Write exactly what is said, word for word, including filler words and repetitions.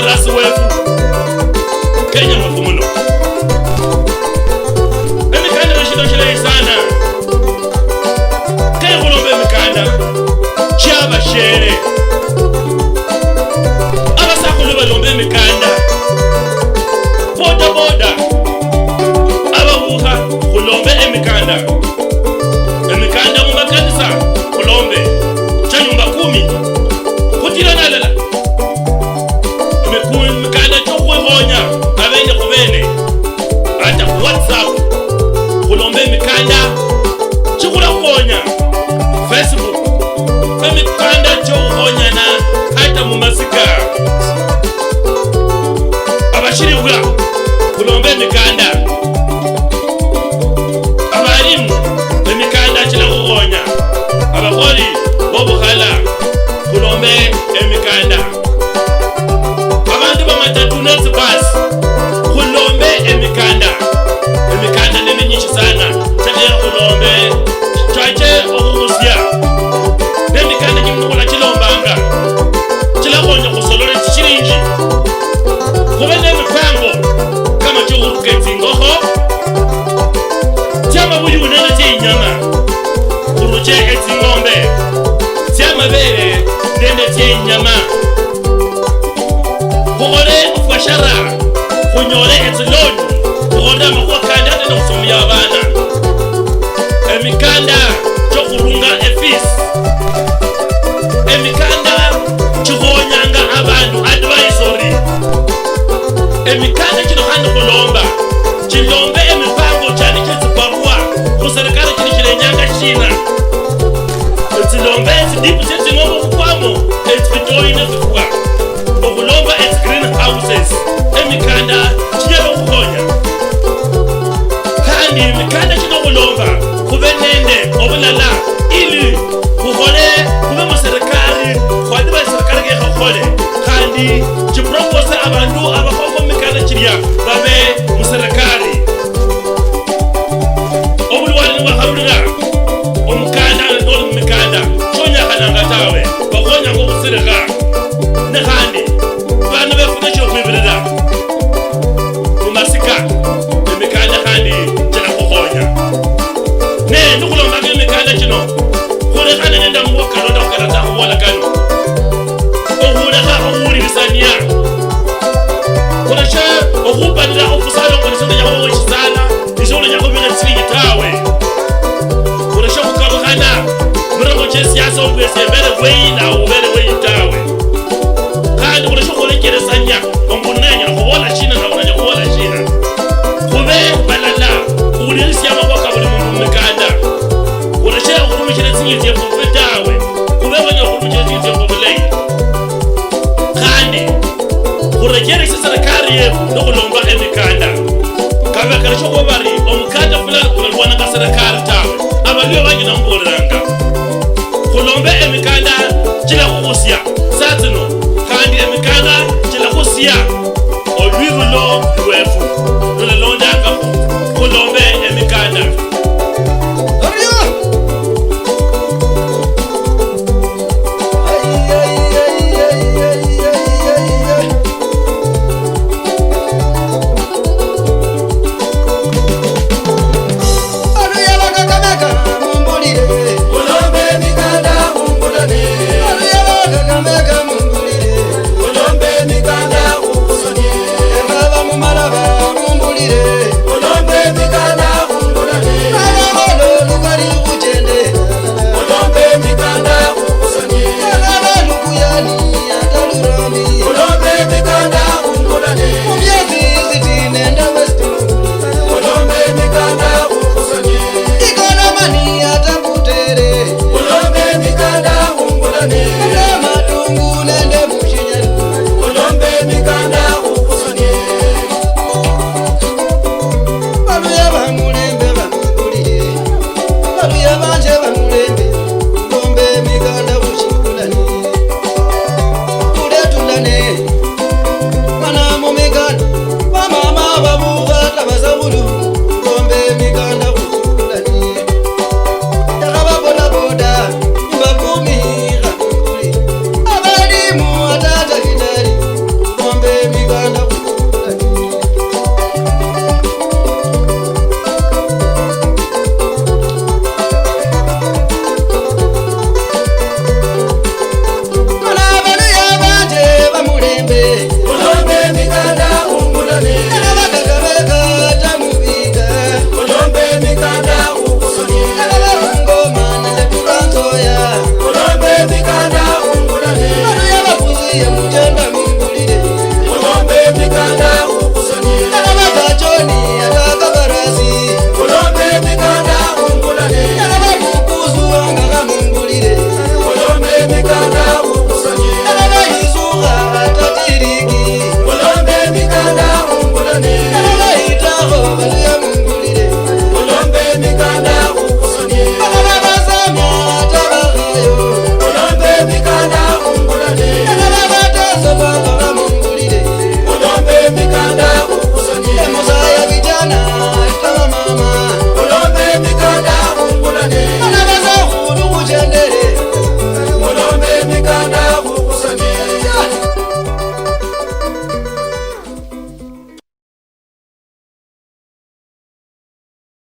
Rasi wefu, Kenya mwefu muno. Emikanda neshindu shilayi sana. Kenya khulomba emikanda chia abashere. Abasakhulu balomba emikanda. Boda boda. Ababukha khulombe emikanda. Emikanda mumakanisa khulombe. Cha nyumba kumi. Khutirane alala. Emiku-, emikanda chokhukhwonya abene khubene. Ata khu WhatsApp. Khulombe emikanda. Chikhulakhuwonya. Facebook. Emikanda chokhukhonyana ata mumasika. Abashiribwa. Khulombe emikanda. Abalimu, emikanda chilakhukhonya. Abakholi bobukhala, khulombe emikanda. Abandu bamatatu netsibasi, khulombe emikanda. Emikanda neminyishi sana, chakhera khulombe, chache okhukhusia. Nemikanda chino khulachilombanga, chilakhonya khusolola tsishilinji. Khube nemipango kama chiokhuruka etsingokho, tsiamabuyuni nende tsieinyama, khuruche etsing'ombe, tsiamabele nende tsieinyama. Khukhole biashara, khunyole etsiloni, khukhole amakhuwa kandi ata nokhusomia abana. Emikanda chokhurunga efees. Emikanda chikhonyanga abandu advisory. Emikanda chino khandi khulomba, chilombe emipango chandi chetsibarua khuserikali chino chilenyanga shina. Tsilombe etsidipu tsetsing'ombe khukwamo, etsibitoi netsifwa. Okhulomba etsi greenhouses, emikanda chinyala okhukhonya. Khandi emikanda chino khulomba khube nende obulala ili khukhole, khube muserikali, khwadiba eserikali kekhakhole, khandi chipropose abandu abakhongo mumikanda chilia babe muserikali. Obulwale nibwakharulira omukanda noli mumikanda, shonyakhananga tawe, bakhonyanga okhusilikha. Ne khandi, bana befune shiokhwibirira mumasika, emikanda khandi chilakhukhonya. Ne nikhulombanga emikanda chino, khulekhane nende amakhuwa kalonda khukalata khubola kano. Okhulekha okhuwulirisania. Khuleshe okhupanira okhusala okhuli shindu yakhuwa eshisala, nisho olenya khubira tsilingi tawe. Khuleshe okhukabukhana mirengo chiesiasa, obwesi ebere bweyi nawe ubere weyi tawe. Khandi khuleshe okhulecheresania, omundu nanyala khubola shina nawe onanya khubola shina. Khube balala, khuwulirisie amakhuwa ka buli mundu mumikanda. Khuleshe okhurumishira tsinyinyi tsiefu bubi tawe. Khube banyala okhurumishira tsinyinyi tsiefu bulayi. Khandi khurecheresie serikali yefu nokhulomba emikanda. Kabe kali shokhuba bari omukanda fulani kulalwananga serikali tawe. Abaluya bangi namubolelanga. Khulombe emikanda chilakhukhusia saa tsino, khandi emikanda chilakhusia